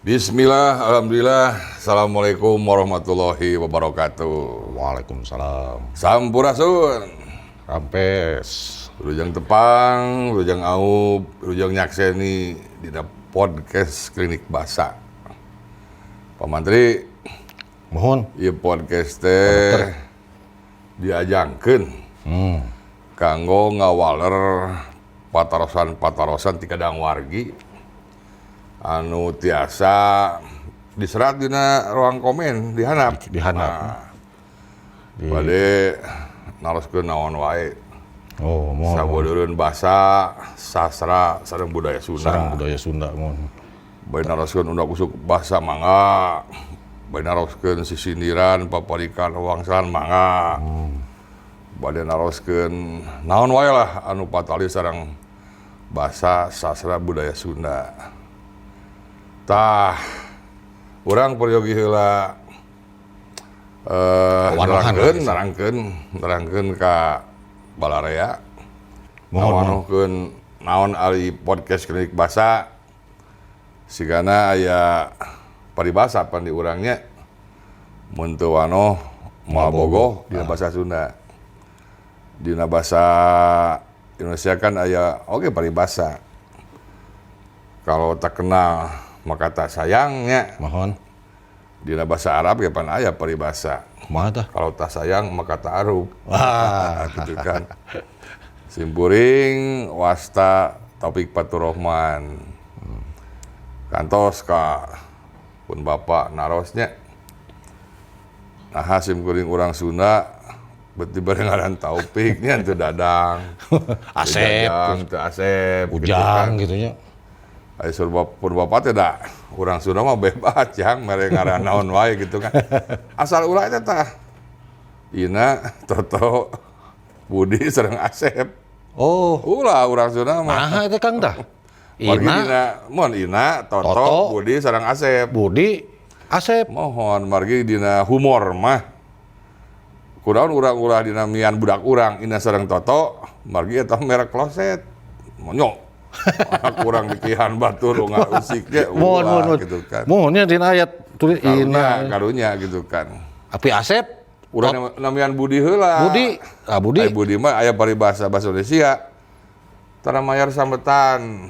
Bismillah, alhamdulillah. Assalamualaikum warahmatullahi wabarakatuh. Waalaikumsalam. Sampurasun. Rampes. Wilujeng tepang, wilujeng aub, wilujeng nyakseni dina podcast Klinik Basa. Pak Mantri, Mohon. Ieu podcast teh diajangkeun kanggo ngawaler patarosan-patarosan ti kadang wargi anu tiasa diserat dina ruang komen di handap. Di handap. Nah, bade naroskeun naon wae. Oh, mohon. Sabodeureun basa, sastra, sareng budaya Sunda. Sareng budaya Sunda, mohon. Bade naroskeun undak usuk basa, mangga. Bade naroskeun sisindiran, paparikan, wangsalan, mangga. Bade naroskeun naon wae lah anu patali sareng basa, sastra, budaya Sunda. Tah, urang peryogi heula Wanohan. Nerangkeun, nerangkeun, nerangkeun ka balarea. Mohon, mohon. Ngawanohkeun naon ari podcast Klinik Basa. Sigana aya paribasa pan di urangnya, mun teu wanoh moal bogoh dina bahasa Sunda. Dina bahasa Indonesia kan aya oge paribasa. Kalau tak kenal maka tak sayangnya. Mohon. Dina bahasa Arab ya pan aya paribasa. Kumaha tah? Kalau tak sayang maka ta'aruf. Wah. Gitu kan. Simkuring wasta Taufik Faturrahman. Kantos ka pun bapak narosnya. Nah, simkuring urang Sunda beti bareng ngaran Taufik nya teu Dadang. Asep. Dadang, teu Asep gitu Ujang kan. Gitu nya. Ai sur pun bapak teh da urang Sunda mah bebas jang mere ngaran naon wae gitu kan. Asal ulah eta tah. Ina, Toto, Budi sareng Asep. Oh, Ulah urang Sunda mah. nah itu, Kang, tah. Margi Ina, dina mun Ina, Toto, Toto. Budi sareng Asep. Budi, Asep. Mohon, margi dina humor mah. Kunaon urang ulah dinamian budak urang Ina sareng Toto, margi eta merek kloset. Monyok. Anak urang dikihan batur ngausik ge Mohon, ulah mohon, mohon. gitu kan. Mohonnya dina ayat tulis Karunya, Ina. Karunya gitu kan. Api Asep, Urang namian Budi heula. Budi, ah Budi. Ai Budi mah aya paribasa bahasa Indonesia. Tara mayar sambetan.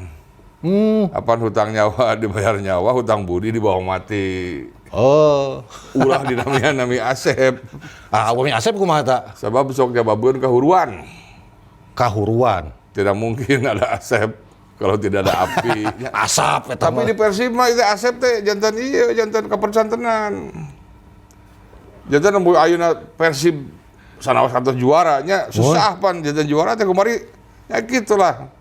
Apan hutang nyawa dibayar nyawa, hutang budi dibawa mati. Oh. Ulah dinamian nami Asep. Ah, upami Asep kumaha ta? Sebab sok jababeun kahuruan. Kahuruan. Tidak mungkin ada Asep kalau tidak ada api. Asap eta Tapi mah. di Persib mah itu Asep teh janten iya, janten kapercantenan. Janten nembu ayeuna Persib sanaos kantos juaranya susah pan janten juara teh kamari ya gitulah.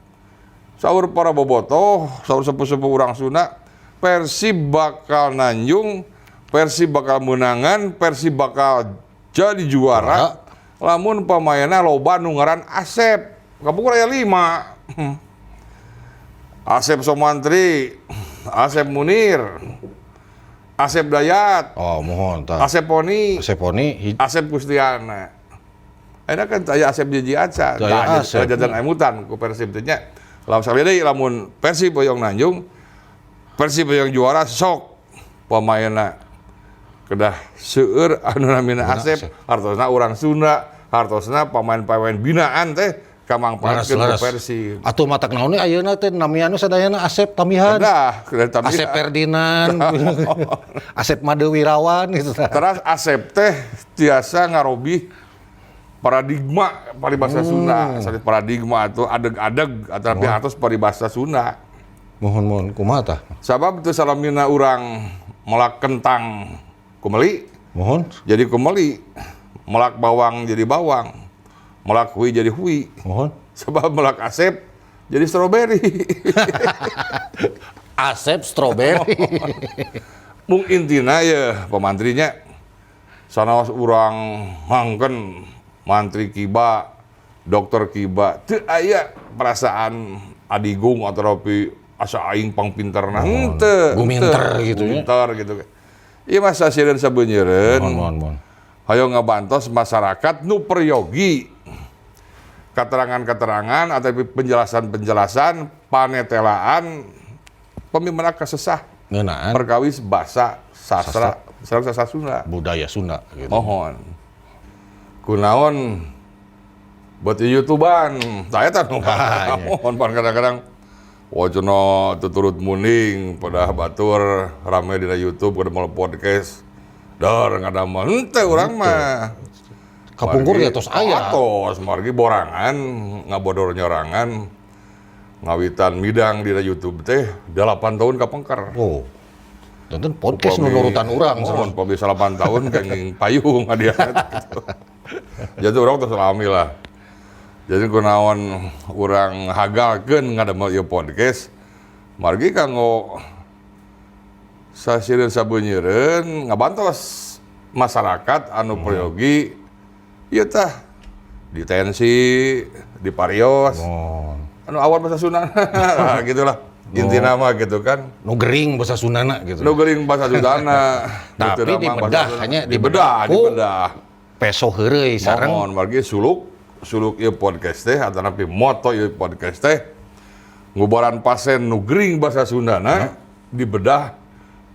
Saur para bobotoh, saur sepuh-sepuh urang Sunda, Persib bakal nanjung, Persib bakal menangan, Persib bakal jadi juara. Lamun pemainna loba nu ngaran Asep. Kapungkur aya lima. Asep Somantri, Asep Munir, Asep Dayat, Oh, mohon tah. Asep Poni, Asep Poni Asep Kustiana. Enak kan aya Asep Jiji Aca. Teu aya Tah, Asep. janten emutan ku Persib teh nya. Lamun sakali deui, lamun Persib hoyong nanjung, Persib hoyong juara, sok pemainna kedah seueur anu namina Asep, Asep. Hartosna urang Sunda, hartosna pemain-pemain binaan teh kamangpaatkeun ku Leres, leres. Persib. Atuh matak naon ayeuna teh namiana sadayana Asep tambihan. Kedah, kedah tambihan. Asep Ferdinand, Asep Made Wirawan gitu tah. Terus Asep teh tiasa ngarobih paradigma paribasa Sunda. Sanes paradigma atau adeg-adeg atau atos paribasa Sunda. Mohon, mohon, kumaha tah? Sabab teu salamina urang melak kentang kumeli Mohon. Jadi kumeli, melak bawang jadi bawang, melak hui jadi hui. Mohon. Sebab melak Asep jadi stroberi. Asep stroberi. Mung intina ya pemantrinya sanaos urang hangken mantri kiba, dokter kiba, teu aya perasaan adigung atau tapi asa aing pangpinterna henteu. Guminter gitu ya. Guminter gitu. Ieu mah sasieureun sabeunyereun. Mohon, mohon, mohon. Hoyong ngabantos masyarakat nu peryogi keterangan-keterangan atau penjelasan-penjelasan panetelaan pemimpin kesesah. Ngeunaan perkawis basa, sastra, sareng sastra Sunda. Budaya Sunda gitu. Mohon. Kunaon buat YouTubean, saya teh nu Ah, iya. mohon pan kadang-kadang wajana tuturut muning pada batur rame dina YouTube kada mau podcast. Dar ngadamel henteu urang mah. Kapungkur ya tos aya. Atos, margi borangan, ngabodor nyorangan, ngawitan midang dina YouTube teh 8 tahun kapengker. Oh. Janten podcast nu nurutan urang. Mohon pami 8 tahun kenging payung hadiah gitu. Jadi urang tos lami lah. Jadi kunaon urang hagalkeun ngadamel ieu podcast, margi kanggo sasireun sabeunyireun ngabantos masyarakat anu peryogi ieu tah ditensi, diparios, Oh. anu awal bahasa Sunda, nah, gitulah intina mah gitu kan. Nu gering bahasa Sundana gitu. Nu geuring bahasa Sundana. Tapi Gitu nama dibedah, bahasa Sunda. Hanya dibedah, dibedah ku dibedah. Peso heureuy sareng Mohon margi suluk suluk ieu podcast teh atanapi moto ieu podcast teh ngubaran pasien nu gering bahasa Sundana dibedah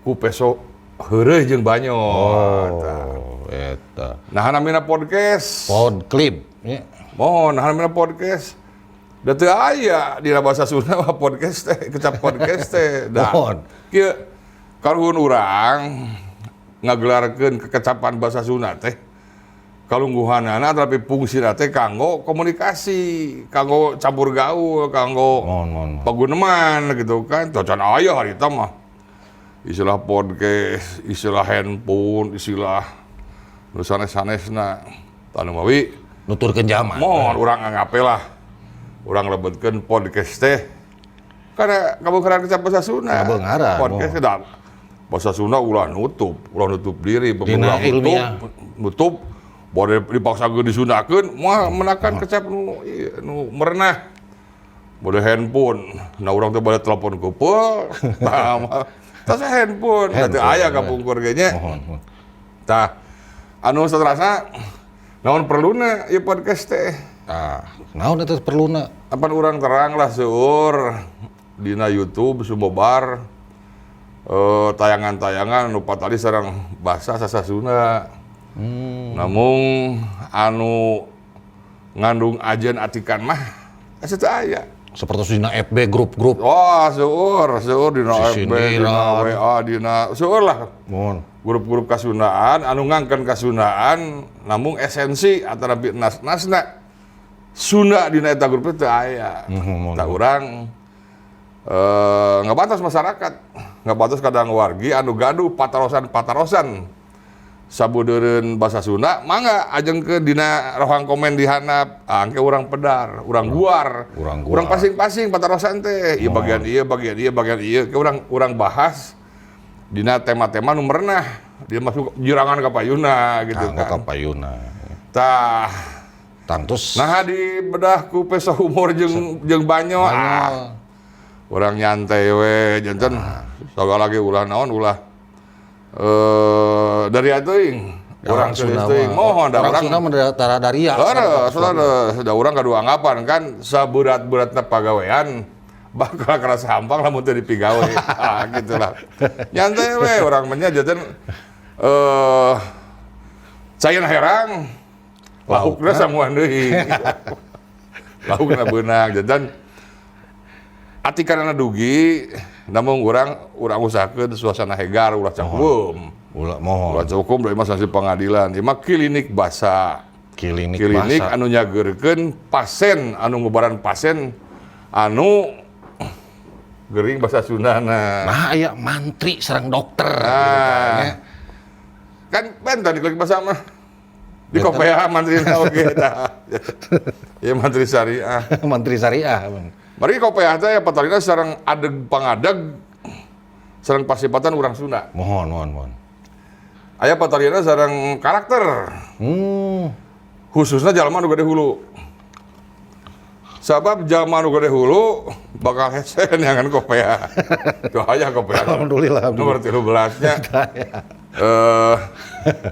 ku peso heureuy jeung banyo. Oh, eta. Nah, namina podcast. Podklib nya. Mohon, nah namina podcast. Da teu aya dina bahasa Sunda mah podcast teh, kecap podcast teh. Da. Mohon. Kieu karuhun urang ngagelarkeun kekecapan bahasa Sunda teh kalungguhanana tapi fungsina teh kanggo komunikasi, kanggo campur gaul, kanggo Mohon, mohon, mohon. paguneman gitu kan. Teu can aya harita mah. Istilah podcast, istilah handphone, istilah nu sanes-sanesna. Tanu mawi Nuturkeun zaman. mohon urang angape lah. Urang lebetkeun podcast teh karena kabeungharan kecap bahasa Sunda. Kabeungharan, Podcast teh da bahasa Sunda ulah nutup diri, Dina ulah nutup, ilmiah. nutup boleh dipaksakeun disundakeun, moal menakan kecap nu ieu, nu merenah. Bade handphone, nah urang teh bade telepon keupeuh, tah mah tas handphone, da teu Handphone, aya kapungkur ge nya. Mohon, mohon. Tah, anu saterasna naon perluna ieu podcast teh? Ah, naon eta perluna? Apan urang terang lah seueur dina YouTube sumobar tayangan-tayangan nu patali sareng bahasa sasa Sunda. Namun anu ngandung ajen atikan mah asa teu aya. Seperti dina FB grup-grup. Wah, seueur, seueur dina FB, dina Sisindiran. WA, dina seueur lah Mohon. grup-grup kasundaan anu ngangkeun kasundaan namung esensi atanapi nas-nasna Sunda dina eta grup teu aya. Mohon. Tah urang ngabantos masyarakat, ngabantos kadang wargi anu gaduh patarosan-patarosan sabudeureun bahasa Sunda, mangga ajeng ke dina rohang komen di handap, ah, engke urang pedar, urang guar, Urang guar. urang pasing-pasing patarosan teh, ieu bagian ieu, bagian ieu, bagian ieu, ke urang urang bahas dina tema-tema nu merenah, dia masuk jirangan ka payuna gitu Kanggo kan. ka payuna. Tah, Tangtus nah di bedah ku peso humor jeung jeung banyo, ah, urang nyantai we janten sagala ge ulah naon ulah dari teuing urang Sunda teuing mah. mohon da Orang urang Sunda mah tara daria. leres leres da urang kadua anggapan kan saberat-beratna pagawean bakal kerasa hampang lamun teu dipigawe, ah gitulah, nyantai we urang mah nya janten caina herang laukna samuan deui, laukna beunang. Janten atikanana dugi, namun urang urang usahakeun suasana hegar, ulah cakuum. Ulah mohon. Ulah cakuum da ieu mah sanksi pengadilan, ieu mah klinik basa. Klinik, Klinik basa. Anu nyageurkeun pasien anu ngubaran pasien anu gering bahasa Sundana. Nah, aya mantri sareng dokter Nah. gitu kan, ya. Kan benten di klinik basa mah di kopea mantri oge tah. Ya mantri syariah. Mantri syariah. Bang. Mari kopea teh ya patalina sareng adeg pangadeg sareng pasipatan urang Sunda. Mohon, mohon, mohon. Aya patalina sareng karakter. Khususnya jalma nu gede hulu. Sabab jalma nu gede hulu bakal hese neangan kopea. Tuh aya kopea. Alhamdulillah. Nomor 13 nya.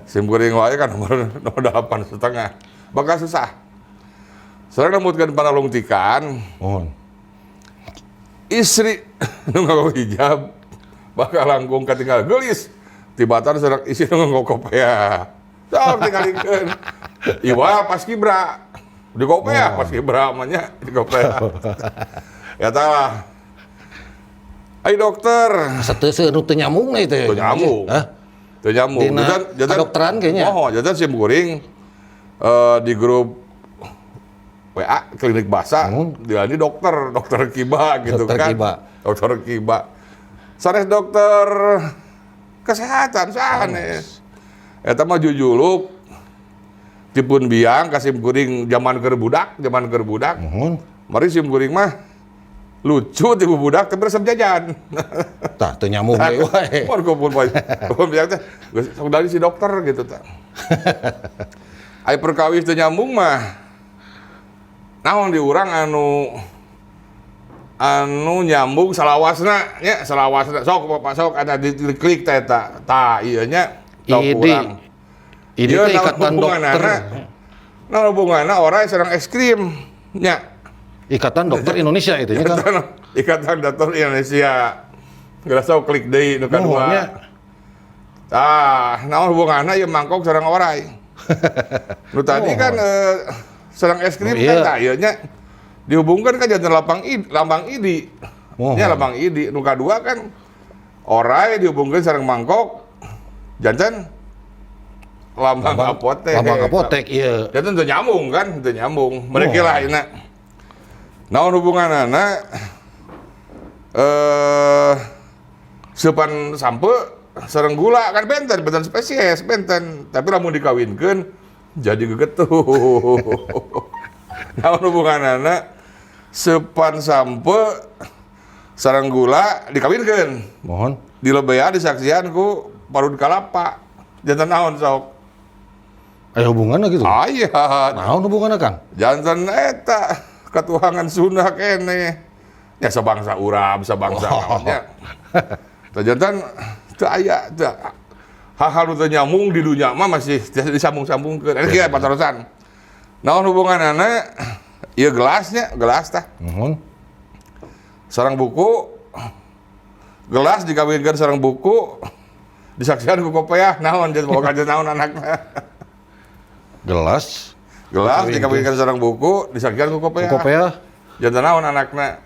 Sim kuring wae kan nomor nomor 8,5. Bakal susah. Sareng nemutkeun panalungtikan Mohon. istri nu nganggo hijab Bakal langkung katinggal geulis. Tibatan sareng isi nu ngokopea. Sok tingalikeun. Iwa paskibra. Di kopea paskibra mah nya di kopea. Ya tah. Ai dokter. Asa teu seueur nu teu nyambung na itu. Teu nyambung. Hah? Teu nyambung. Dina kedokteran kayaknya. Oh, jantan sim kuring di grup WA klinik bahasa, dia ini dokter, dokter Kiba gitu Dokter kan. Kiba. Dokter Kiba. Sanes dokter kesehatan sanes. Eta mah jujuluk tipun biang ka sim kuring zaman keur budak, zaman keur budak. Muhun. Mari sim kuring mah lucu tipu budak tapi resep jajan. Tah teu nyambung deui wae. Pun pun pun pun biang teh geus sok dari si dokter gitu tah. Ai perkawis teu nyambung mah naon di urang anu anu nyambung salawasna nya, salawasna sok Bapak, sok ada di klik teh eta tah ieu nya tau ID. kurang. ID Ieu teh naon ikatan hubunganana? dokter. Naon hubunganna orang sareng es krim nya? Ikatan Dokter Indonesia itu nya kan. Ikatan Dokter Indonesia. Geus sok klik deui nu kadua. Muhun nya. Tah, naon hubunganna ieu mangkok sareng orai? Nu tadi Oh. kan sareng es krim Oh, kan iya. tah ieu nya dihubungkan kan janten lapang ID, lambang ID. Oh. Nya lambang ID. Nu kadua kan orai dihubungkan sareng mangkok janten lambang apotek. Lambang apotek iya. Janten teu nyambung kan, teu nyambung. Mereka Oh. lah ini. Naon hubunganana seupan sampe sareng gula kan benten, benten spesies, benten. Tapi lamun dikawinkeun jadi gegetuh. Naon hubunganana seupan sampe sareng gula dikawinkeun. Mohon. Dilebean disaksian ku parut kalapa. Janten naon sok? Aya hubunganna gitu. Aya. Naon hubunganna, Kang? Janten eta katuhangan Sunda kene. Ya sabangsa urang, sabangsa Oh. naonnya. Tah janten teu aya teu hal-hal nu teu nyambung di dunia mah masih disambung-sambungkeun. Eta kieu patarosan. Naon hubunganana ieu gelasnya, gelas tah. Mohon. Sareng buku, gelas dikawinkeun sareng buku, disaksian ku kopeah naon jeung boga naon anakna. Gelas. Gelas dikawinkeun sareng buku, disaksian ku kopeah. Kopeah. Janten naon anakna?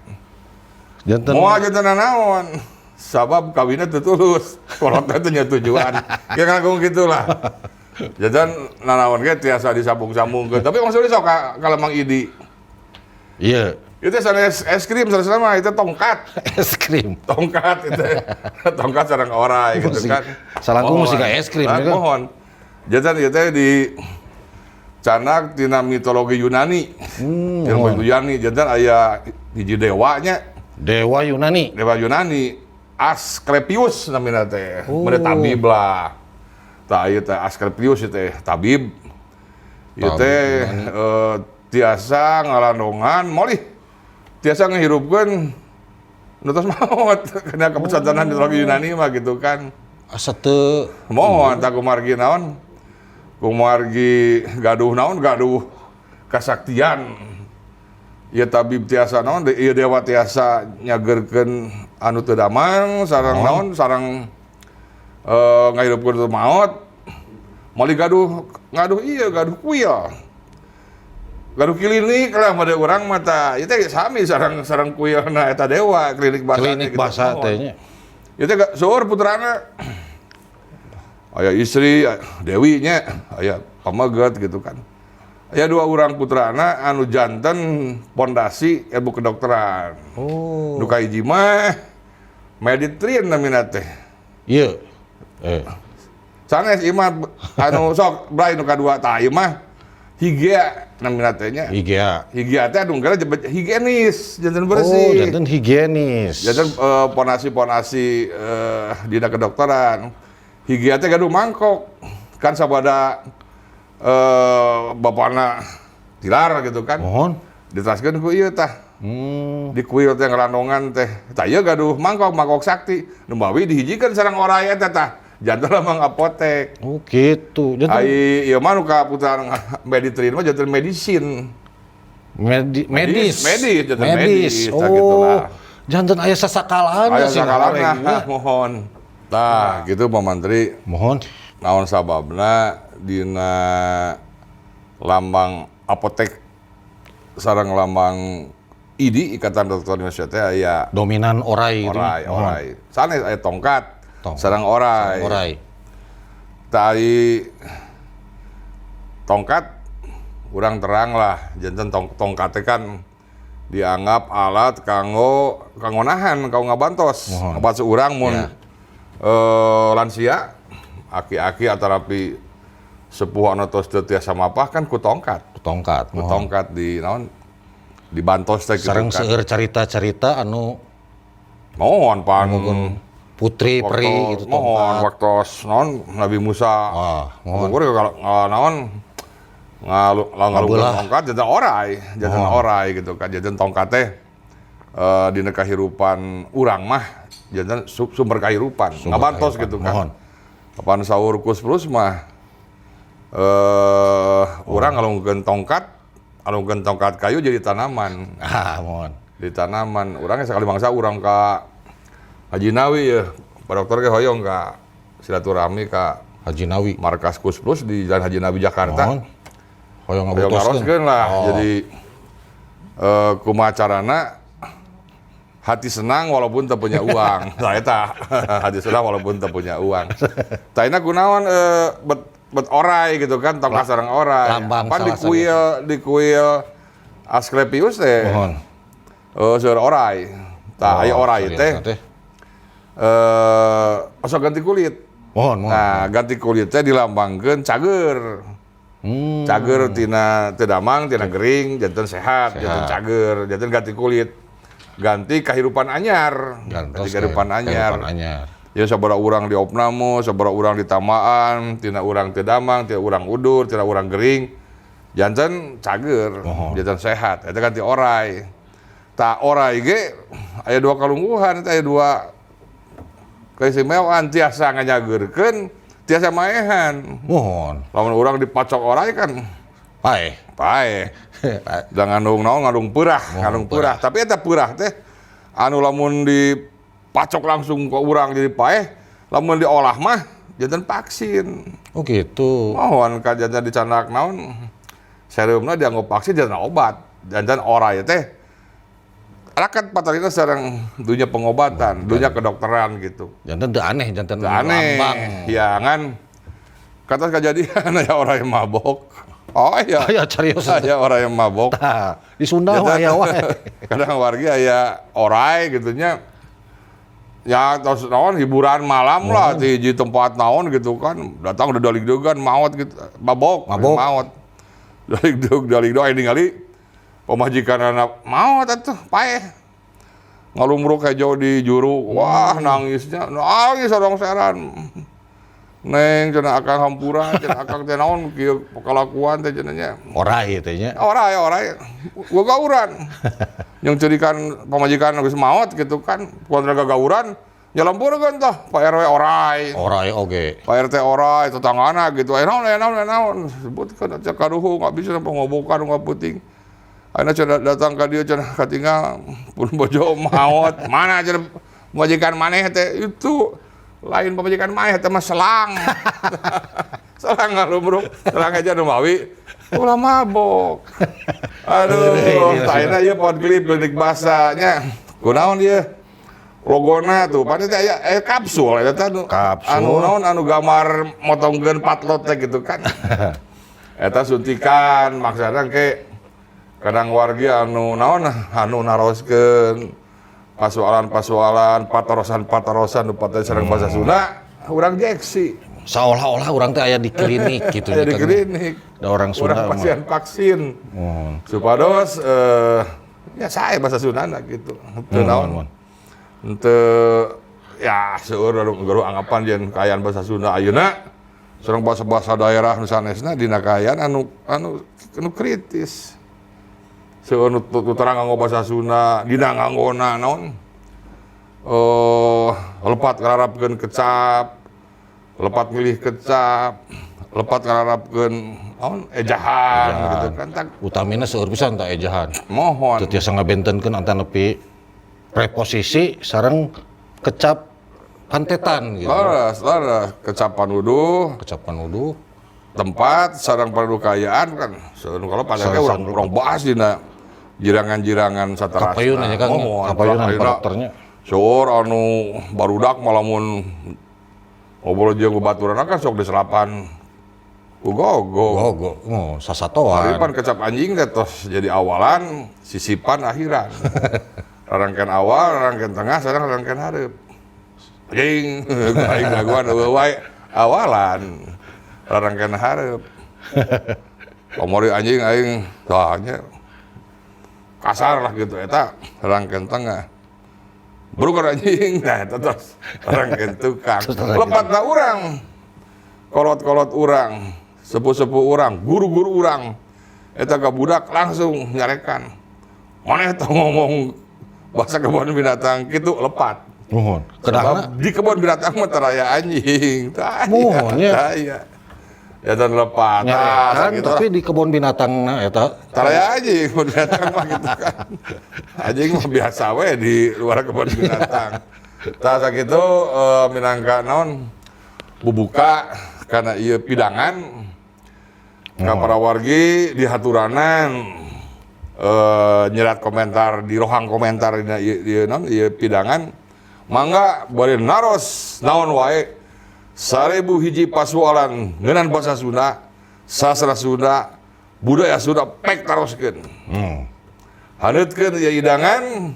Janten. Moal janten naon. Sabab kawinnya teu tulus. Kolotna teh nya tujuan. Ya nganggung gitulah. Janten nanaon ge tiasa disambung-sambungkeun. Tapi maksudnya sok ka lambang ID. Iya. Itu sanes es krim sanes mah itu tongkat. Es krim. Tongkat itu. Tongkat sareng orai gitu Musik. kan. Salangkung Mohon. musik es krim, ya kan? Mohon. Janten ieu teh di canak tina mitologi Yunani. Tina mitologi Yunani janten aya hiji dewanya. Dewa Yunani. Dewa Yunani Asclepius namina teh. Oh. Mere tabib lah. Tah ieu teh Asclepius ieu teh tabib. Ieu teh tiasa ngalandongan molih. Tiasa ngahirupkeun nu tos maot kena kepesantanan mitologi Yunani mah gitu kan. Asa teu Mohon tah kumargi naon? Kumargi gaduh naon? Gaduh kasaktian. Ieu tabib tiasa naon? Ieu dewa tiasa nyagerkeun anu teu damang sareng naon? Sareng ngahirupkeun teu maot. Moal gaduh ngaduh ieu gaduh kuil. Gaduh klinik lah pada urang mah tah. Ieu teh sami sareng sareng kuilna eta dewa klinik basa klinik gitu. basa Mohon. teh nya. Ieu teh seueur putrana. Aya istri Dewi nya, aya pameget gitu kan. Aya dua orang putrana anu janten pondasi ilmu kedokteran. Oh. Nu kahiji mah Meditrin namina teh. Iya. Eh. Sanes ieu mah anu sok bray nu kadua tah ieu mah Higia namina teh nya. Higia. Higia teh anu gara higienis, janten bersih. Oh, janten higienis. Janten ponasi-ponasi dina kedokteran. Higia teh gaduh mangkok. Kan sabada bapana tilar gitu kan. Mohon. Diteraskeun ku ieu tah. Di kuil teh ngerandongan teh. Tah ieu gaduh mangkok, mangkok sakti. Nu bawi dihijikeun sareng orai eta tah. Janten lambang apotek. Oh, gitu. Janten Ai ieu mah nu ka putra Meditrin mah janten medisin. medis. Medis, janten Medis. medis, tah gitu Oh. lah. Janten aya sasakalan. Aya sih, sakalana, goreng. Mohon. Tah, gitu, Pak Mantri. Mohon. Naon sababna dina lambang apotek sareng lambang IDI, Ikatan Dokter Indonesia, teh aya dominan orai gitu. Orai, Mohon. Orai. Sanes aya tongkat, Tongkat. Sareng orai. Orai. Tai tongkat kurang terang lah, janten tongkat teh kan dianggap alat kanggo kanggo nahan, kanggo ngabantos. Mohon. Ngabantos urang mun lansia, aki-aki atarapi sepuh anu tos teu tiasa mapah kan ku tongkat. Ku tongkat. Ku Mohon. tongkat di naon, dibantos teh gitu Sareng kan. seueur carita-carita anu Mohon pan putri peri gitu mohon tongkat. waktu naon, Nabi Musa. Ah, mohon. Mohon kalau naon ngalu Ngabelah. tongkat janten orai, janten orai gitu kan. Janten tongkat teh dina kahirupan urang mah janten sumber kahirupan, Sumber ngabantos kahirupan. gitu kan. Mohon. Kapan saur Kus Plus mah urang ngalungkeun tongkat kayu jadi tanaman. Ah, mohon. Di tanaman urangnya sekali bangsa urang ka Haji Nawi ya, Pak Dokter ke hoyong ka silaturahmi ka Haji Nawi. markas Kus Plus di Jalan Haji Nawi, Jakarta. Mohon. Hoyong Hoyong ngabutoskeun. ngaroskeun lah. Oh. Jadi kumaha carana hati senang walaupun tak punya uang. Nah, eta hati senang walaupun tak punya uang. Taina kunaon bet bet orai gitu kan, tongkat sareng orai. Lambang Pan di salah kuil di kuil Asclepius teh. Mohon. Seueur orai. Tah, aya orai serius teh. teh. Osok ganti kulit. Mohon, mohon. Nah, ganti kulit teh dilambangkeun cager. Cager tina teu damang, tina gering, janten sehat, janten cager, janten ganti kulit. Ganti kahirupan anyar. Gantos Ganti kehidupan anyar. kehidupan anyar. Ya sabaraha urang di opname, sabaraha urang di tamaan, tina urang teu damang, tina urang udur, tina urang gering. Janten cager, Mohon. janten sehat. Eta ganti orai. Tah, orai ge aya dua kalungguhan, eta aya dua keistimewaan, tiasa nganyageurkeun, tiasa maehan. Mohon. Lamun urang dipacok orai kan Paeh. paeh. Da ngandung naon, ngandung peurah, ngandung peurah. Tapi eta peurah teh anu lamun dipacok langsung ke urang jadi paeh, lamun diolah mah janten vaksin. Oh gitu. Mohon ka janten dicandak naon, serumna dianggo vaksin janten obat. Janten orai teh rakat patalina sareng dunia pengobatan, dunia kedokteran gitu. Janten teu aneh, janten Teu aneh. lambang. Ya kan kata kejadian aya orang yang mabok. Oh iya. Aya carios. Aya orang yang mabok. Tah, di Sunda mah aya wae. Kadang warga aya orai gitu nya. Ya terus naon, hiburan malam lah di tempat naon gitu kan. Datang udah dalig-degan maot gitu, mabok, Mabok. maot. Dalig-deg dalig-deg aya ningali pamajikan anak maot atuh paeh. Ngalumruk hejo di juru. Wah, nangisnya, nangis orang seran. Neng, cenah akang hampura, cenah akang teh naon kieu kalakuan teh cenah nya. Orai teh nya. Orai, orai, gagauran. Yang cerikan pamajikan geus maot gitu kan, kontra gagauran, nyalamburkeun tah Pak RW orai. Orai oge. Pak RT orai, tetanggana gitu. Eh naon, eh naon, eh naon. Sebutkeun cek karuhu nggak bisa pengobokan nggak puting. Ayeuna cenah datang ka dieu cenah katinggal pun bojo maot. Mana cenah pamajikan maneh teh itu lain pamajikan maneh teh mah selang. Selang ngalumruk, selang aja nu mawi. Ulah mabok. Aduh, taina ieu pot klip klinik basanya. Kunaon ieu? Logona tuh, pan teh aya kapsul eta teh anu Kapsul. anu naon, anu gambar motongkeun patlot teh gitu kan. Eta suntikan maksudna ke kadang wargi anu naon, anu naroskeun pasualan-pasualan, patarosan-patarosan nu patah sareng bahasa Sunda, urang jeksi. Seolah-olah urang teh aya di klinik gitu. Aya di kan. klinik. Da orang Sunda Urang mah. pasien vaksin. Mohon. Supados ya saya bahasa Sundana gitu. Teu naon. Mohon. Henteu ya seueur anu garuh anggapan yen kaayaan bahasa Sunda ayeuna sareng bahasa-bahasa daerah nu sanesna dina kaayaan anu anu anu kritis. Seueur nu terang nganggo bahasa Sunda, dina nganggona naon? Lepat ngararapkeun kecap, lepat milih kecap, lepat ngararapkeun naon, ejahan gitu kan. Tak Utamina seueur pisan tah ejahan. mohon. Teu tiasa ngabentenkeun antara nepi Preposisi sareng kecap pantetan gitu. Leres, leres, kecap panuduh, Kecap panuduh. Tempat sareng panuduh kaayaan kan. Sareng kalau pada Sareng- urang urang bahas dina jirangan-jirangan saterasna. Kapayun aja kan, Mohon, kapayunan ayeuna Pak Dokternya. Seur anu barudak malamun ngobrol jeung babaturan kan sok diselapan ku gogo. Gogo, oh, sasatoan. Tapi pan kecap anjing teh tos jadi awalan, sisipan, akhiran. Rarangkean awal, rarangkean tengah, sareng rarangkean hareup. Anjing, aing ngaguan euweuh wae awalan. Rarangkean hareup. Kamari anjing aing tah nya kasar lah gitu, eta rarangkean tengah. Brukar anjing, nah eta terus rarangkean tukang. Terus rarangkean. Lepatna urang. Kolot-kolot urang, sepuh-sepuh urang, guru-guru urang. Eta ka budak langsung nyarekan. Maneh teh ngomong bahasa kebun binatang gitu lepat. Nuhun. Sebab Kedahna di kebun binatang mah teu aya anjing. Tah, Muhun, ya. tah, iya. Ya dan lepat. Tah, nyarekan sakitu tapi di kebun binatang na eta. Tara aya anjing kebun binatang mah gitu kan. Anjing mah biasa we di luar kebun binatang. Tah, sakitu minangka naon bubuka karena ieu pidangan ka para wargi dihaturanan nyerat komentar di rohang komentar dina ieu ieu naon ieu pidangan, mangga bade naros naon wae, 1001 pasualan ngeunaan basa Sunda, sastra Sunda, budaya Sunda, pek taroskeun. Haneutkeun ieu hidangan,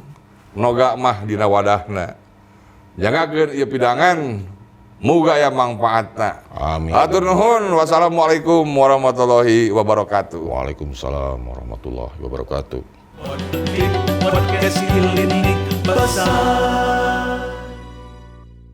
noga mah dina wadahna. Janggakeun ieu pidangan, muga aya mangfaatna. Amin. Hatur nuhun, wassalamualaikum warahmatullahi wabarakatuh. Waalaikumsalam warahmatullahi wabarakatuh. Podcast Klinik Basa.